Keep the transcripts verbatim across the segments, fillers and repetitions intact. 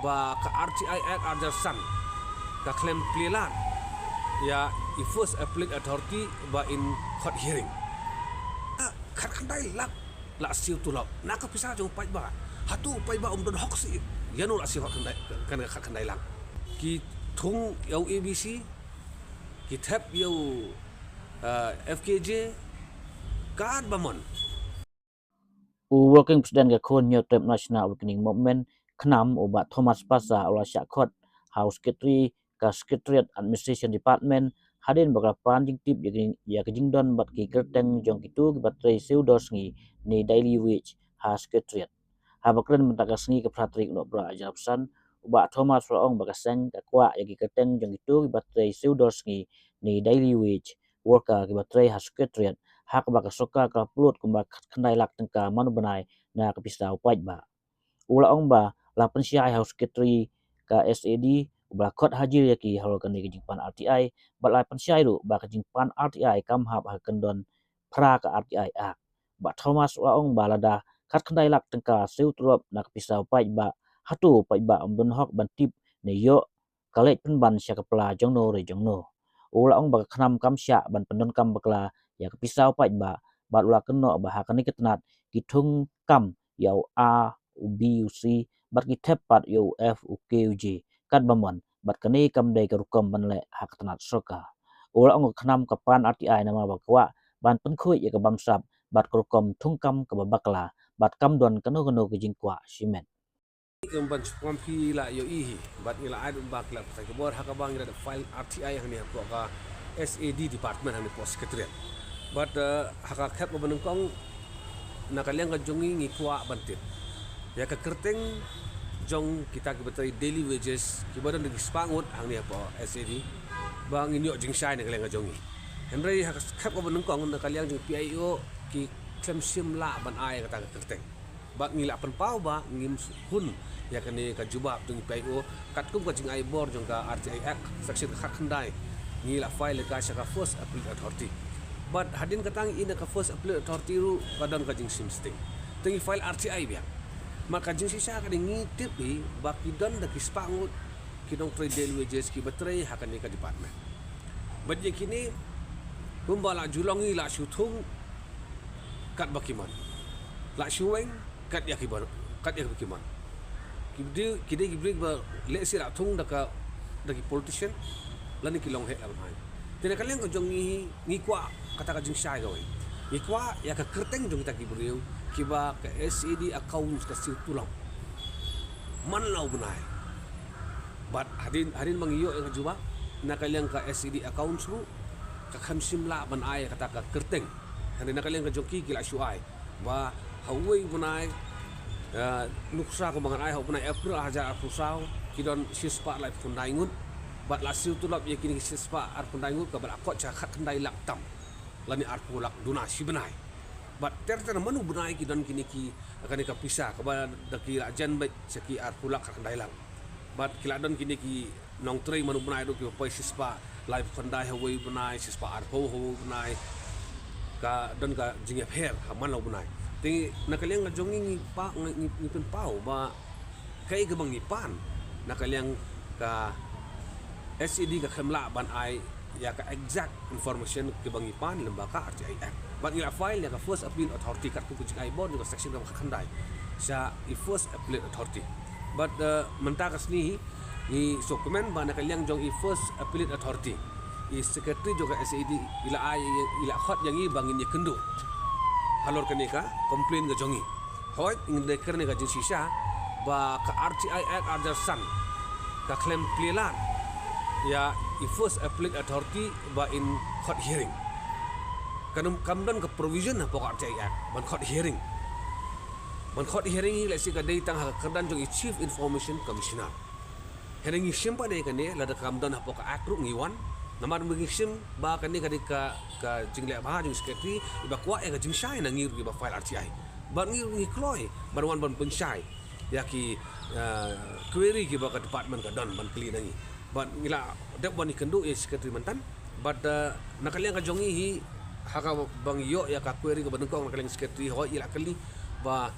Ba ka R T I Act ar hajar san ka khlem plie lad ïa i First Appellate Authority ba in khot hearing. Ka khatkhyndai lak la siew tulop na ka pisa jong u paidbah. Hato u paidbah um don hok shuh ïano la siew khatkhyndai, kan khatkhyndai lak? Ki thung ïa u A B C, ki thep ïa u, eh, F K J, katba mon. U Working President ka Khun Hynñiewtrep National Awakening Movement, KHNAM, u Bah Thomas Passah, u la shah khot ha u Secretary ka Secretariat Administration Department hadien ba ka la pan jingtip ïa ka jingdon bad ki kyrteng jong kito kiba trei siew dor sngi ne daily wage ha Secretariat. Haba kren mynta ka sngi ka phra tarik Nohprah ar hajar arphew san, u Bah Thomas u la ong ba ka seng ka kwah ïa ki kyrteng jong kito kiba trei siew dor sngi ne daily wage worker kiba trei ha Secretariat, ha kaba ka sorkar ka la pynlut kumba khyndai lak tyngka man u bnai na ka pisa u paidbah. U la ong ba la pynshai ha u Secretary ka S A D uba la khot hajir ïa ki halor kane ka jingpan R T I, bad la pynshai ruh ba ka jingpan R T I kam hap ha ka kyndon phra ka R T I Act. Bah Thomas u la ong ba lada khatkhyndai lak tyngka siew tulop na ka pisa u paidbah, hato u paidbah um don hok ban tip ne ïoh ka leit pynban sha ka pla jongno re jongno. U la ong ba ka KHNAM kam shah ban pyndonkam bakla ïa ka pisa u paidbah, bad u la kynnoh ba ha kane ka tnat ki thung kam ïa u A, u B, u C, bad ki thep pat ïa u F, u K, u G, katba mon, bad kane kam dei ka rukom ban leh ha ka tnat sorkar. U la ong ka KHNAM ka pan R T I namar ba ka kwah ban pynkhuid ïa ka bamsap bad ka rukom thungkam kaba bakla, bad kam don kano kano ka jingkwah shimet. Kum ban shu pom phi la ïohi hi, bad ngi la ai ba ki la pathai ka bor ha kaba ngi la da file R T I hangne hapoh ka S A D department hangne hapoh Secretariat. Bad, eh, ha ka khep kaba nyngkong na ka liang ka jong ngi ngi kwah ban tip ïa ka kyrteng jong kita kiba trei daily wages kiba don da ki spah ngut hangne hapoh S A D, ba ngin ïoh jingshai na ka liang ka jong ngi. Hynrei ha ka khep kaba nyngkong na ka liang jong P I O ki khlem shim lah ban ai kata ka kyrteng. Bad ngi la pynpaw ba ngim hun ïa kane ka jubab jong P I O katkum ka jingai bor jong ka R T I Act section khatkhyndai. Ngi la file ka sha ka First Appellate Authority. Bad hadien kata ngi i na ka First Appellate Authority ruh ka don ka jingshim sting. Te ngi file R T I biang. Namar ka jingshisha ka dei ngi tip hi ba ki don da ki spah ngut ki nongtrei daily wages kiba trei ha kane ka department. Bad ïa kine kumba la ju long ngi la shu thung katba ki mon. La shu weng kat ïa kiba, kat ïa kiba ki mon. Ki dei, ki dei ki briew ba lehse la thung da ka, da ki politician lane ki long heh la ban ai. Te na ka liang ka jong ngi hi ngi kwah kata ka jingshai kawei. Ngi kwah ïa ka kyrteng jong kita ki briew kiba ka S A D accounts ka siew tulop man la u bnai. Bad hadien, hadien ba ngi ïoh ïa ka jubab na ka liang ka S A D accounts ruh ka khlem shim lah ban ai kata ka kyrteng. Hynrei na ka liang ka jong ki ki la shu ai ba ha uwei u bnai, eh, nuksa kumba ngan ai ha u bnai April ar hajar arphew saw ki don shispah laiphew khyndai ngut. Bad la siew tulop ïa kine ki shispah arphew khyndai ngut kaba la khot sha khatkhyndai lak tam lane arphew lak duna shi bnai. Bad ter ter man u bnai ki don kine ki, kane ka pisa kaba da ki la jan beit sha ki arphew lak khatkhyndai lak. Bad ki la don kine ki nongtrei man u bnai ruh kiba poi shispah laiphew khyndai ha uwei u bnai, shispah arphew ha uwei u bnai. Ka don ka jingïapher ha man la u bnai. Te na ka liang ka jong ngi ngi pa, ngi, ngi, ngi pynpaw ba kaei kaba ngi pan na ka liang ka S A D ka khlem lah ban ai ïa ka exact information kaba ngi pan lyngba ka R T I Act. Bad ngi la file ïa ka First Appellate Authority katkum ka jingai bor jong ka section kaba khatkhyndai sha i First Appellate Authority. Bad, eh, mynta ka sngi hi ngi sngewkmen ba na ka liang jong i First Appellate Authority, i Secretary jong ka S A D i la ai, i la khot ïa ngi ba ngin ïakynduh halor kane ka complaint ka jong ngi. Hooid, ngin da kren ïa ka jingshisha ba ka R T I Act ar hajar san ka khlem plie lad ïa i First Appellate Authority ba in khot hearing. Kam, kam don ka provision hapoh ka R T I Act ban khot hearing. Ban khot hearing hi lehse ka dei tang ha ka kyrdan jong i Chief Information Commissioner. Hynrei ngi shim pat ïa kane, lada kam don hapoh ka Act ruh ngi wan. Namar ngi shim ba kane ka dei ka, ka jingleh bha jong i Secretary iba kwah ïa ka jingshai na ngi ruh kiba file R T I. Bad ngi ruh ngi kloi ban wan ban pynshai ïa ki, eh, query kiba ka department ka don ban kylli na ngi. Bad ngi la dep wan ïakynduh ïa i Secretary mynta. Bad, eh, na ka liang ka jong ngi hi, ha kaba ngi ïoh ïa ka query kaba nyngkong na ka liang Secretary, hooid i la kylli ba,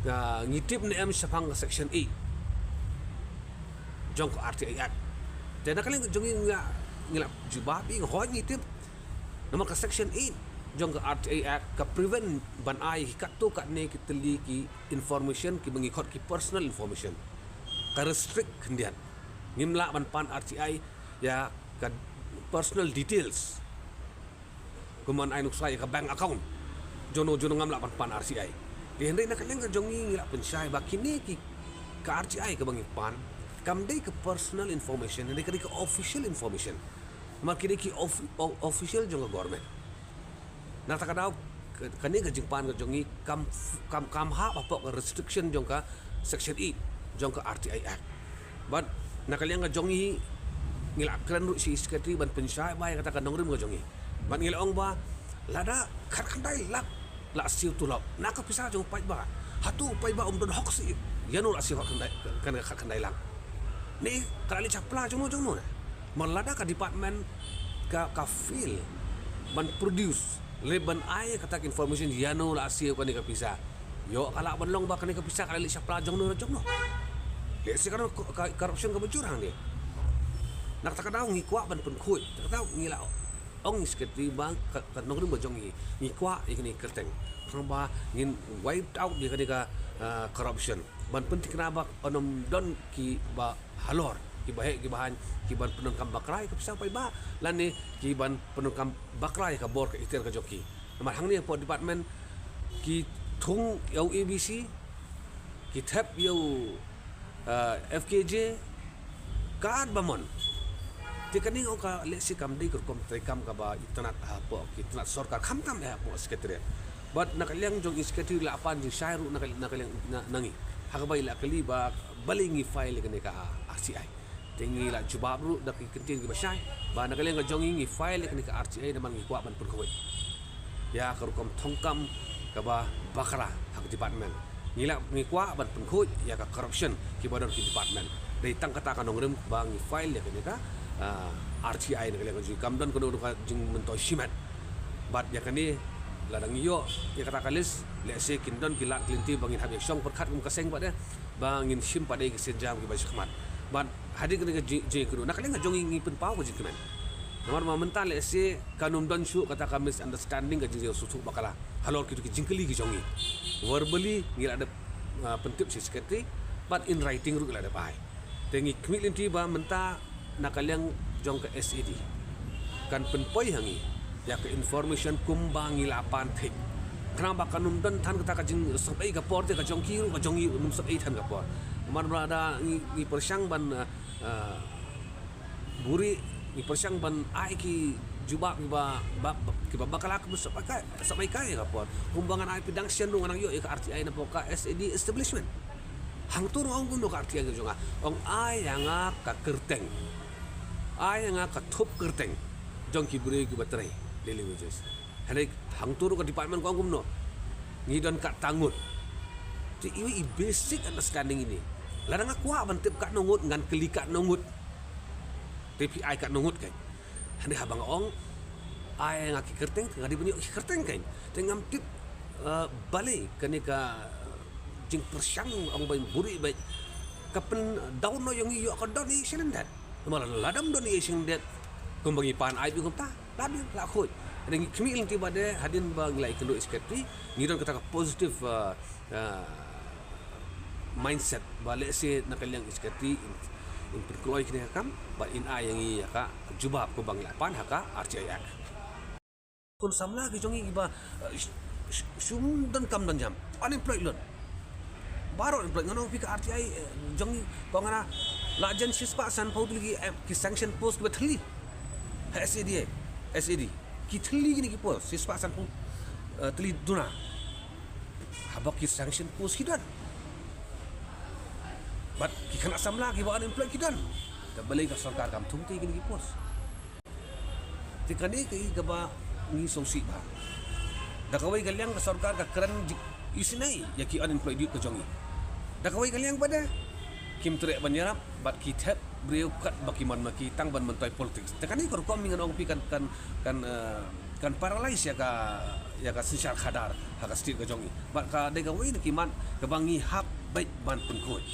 eh, ngi tip ne em shaphang ka section eight. jong ka R T I Act. Te na ka liang ka jong ngi nga, ngi la jubab, i nga hoi ngi tip. Namar ka section eight jong ka R T I Act ka prevent ban ai ki katto katne ki tylli ki information kiba ngi khot ki personal information. Ka restrict khyndiat. Ngim lah ban pan R T I ïa ka personal details. Kumban ai nuksa ïa ka bank account. Jong no jong no ngam lah ban pan R T I. Te hynrei na ka liang ka jong ngi ngi la pynshai ba kine ki, ka R T I kaba ngi pan kam dei ka personal information, hynrei ka dei ka official information. Namar kine ki of-, o-, official jong ka government. Na kata ka daw, ka-, kane ka jingpan ka jong ngi kam, kam, kam hap hapoh ka restriction jong ka section eight jong ka R T I Act. Bad na ka liang ka jong ngi, ngi la kren ruh sha i secretary ban pynshai bha ïa kata ka nongrim ka jong ngi. Bad ngi la ong ba lada khatkhyndai lak la siew tulop na ka pisa jong u paidbah, hato u paidbah um don hok shuh ïano la siew khatkhyndai, kane ka khatkhyndai lak? Ne ka la leit shapla jong no jong no ne? Namar lada ka department ka, ka fail ban produce lane ban ai kata ka information ïano la siew kane ka pisa, ïoh ka lah ban long ba kane ka pisa ka la leit shapla jong no jong no. Lehse ka, ka corruption kaba jur hangne. Na kata ka daw ngi kwah ban pynkhuid, kata ka daw ngi la ong i secretary ba ka, ka nongrim ka jong ngi, ngi kwah ïa kane ka kyrteng, khnang ba ngin wipe out ïa kane ka, ah, corruption, ban pynthikna ba yn ym don kiba halor, kiba heh kiba haiñ, kiban pyndonkam bakla ïa ka pisa u paidbah lane kiban pyndonkam bakla ïa ka bor ka ikhtiar ka jong ki. Namar hangne hapoh department ki thung ïa u A B C, ki thep ïa u, ah, F K J, katba mon. Te kane nga ong ka lehse kam dei ka rukom treikam kaba itynnad hapoh ki tnat sorkar, khamtam eh hapoh secretariat. Bad na ka liang jong i secretary la pan jingshai ruh na ka, na ka liang na, na ngi, ha kaba i la kylli ba balei ngi file ïa kane ka R T I. Te ngi la jubab ruh da ki kyntien kiba shai ba na ka liang ka jong ngi, ngi file ïa kane ka R T I namar ngi kwah ban pynkhuid ïa ka rukom thongkam kaba bakla ha ka department. Ngi la, ngi kwah ban pynkhuid ïa ka corruption kiba don ki department. Dei tang kata ka nongrim ba ngi file ïa kane ka, ah, R T I na ka liang ka jong ngi, kam don kano kano ka jingmyntoi shimet. Bad ïa kane lada ngi ïoh ïa kata ka list, lehse kin don ki lad ki lynti ba ngin hap ïa shong pyrkhat kum ka seng pat de, ba ngin shim pat de ki sienjam kiba shakhmat. Bad hadien kane ka jing, jingkynduh, na ka liang ka jong ngi ngi pynpaw ka jingkmen. Namar ba mynta lehse kan ym don shuh kata ka misunderstanding, ka jingriewsuthuh bakla halor kito ki jingkylli ki jong ngi. Verbally ngi la dep, ah, pyntip sha secretary, bad in writing ruh ngi la dep ai. Te ngi khmih lynti ba mynta na ka liang jong ka S A D kan pynpoi ha ngi ïa ka information kumba ngi la pan thik, khnang ba kan ym don than kata ka jingsngewsih ka por, te ka jong ki ruh ka jong ngi ym sngewsih than ka por. Namar ba lada ngi, ngi pyrshang ban, ah, ah, buhrieh, ngi pyrshang ban ai ki jubab kiba, ba, ba, kiba bakla, kiba sngewsih kai, sngewsih kai ka por. Kumba ngan ai phi dang shen ruh ngan nang ïoh ïa ka R T I na pdeng ka S A D establishment. Hangto ruh ong kumno ka R T I ka jong nga, ong ai ïa nga ka kyrteng, ai ïa nga ka thup kyrteng jong ki briew kiba trei daily wages. Hynrei hangto ruh ka department ka ong kumno, ngi don katto ngut. Te iwei i basic understanding ine. Lada nga kwah ban tip katno ngut ngan kylli katno ngut. Te phi ai katno ngut kein. Hynrei haba nga ong ai nga ki kyrteng, te nga dei ban ïoh ki kyrteng kein. Te ngam tip, eh, balei kane ka, eh, jingpyrshang ong ban buhrieh beit ka pyndown noh ïa ngi, ïoh ka don ïa i shalyndet. Namar lada ym don ïa i shalyndet kumba ngi pan ai phi kumta, la biang la khuid. Hynrei ngi khmih lynti ba de hadien ba ngi la ïakynduh ïa i secretary, ngi don kata ka positive, eh, eh, mindset ba lehse na ka liang i secretary in, in pynkloi kane ka kam bad in ai ïa ngi ïa ka jubab kumba ngi la pan ha ka R T I Act. Khun samla ki jong ngi kiba, eh, sh-, sh-, shum don kam don jam, unemployed lut. Baroh unemployed. Ngan ong phi ka R T I, eh, jong ngi, ko nga la jan shispah sanphew tylli ki, eh, ki sanction post kiba thylli ha S A D, S A D. Ki thylli kine ki post, shispah sanphew, eh, tylli duna. Haba ki sanction post ki don, bad ki khynnah samla kiba unemployed ki don. Te balei ka sorkar kam thung te ïa kine ki post? Te kane kaei kaba ngi sngewsih bha. Da kawei ka liang ka sorkar ka kren jik isynei ïa ki unemployed youth ka jong ngi. Da kawei ka liang pat de kim treh ban ïarap bad ki thep briew katba ki mon ma ki tang ban myntoi politics. Te kane ka rukom ngan ong phi kan, kan, kan, eh, kan paralyze ïa ka, ïa ka synshar khadar ha ka state ka jong ngi. Bad ka dei kawei na ki mat kaba ngi hap beit ban pynkhuid.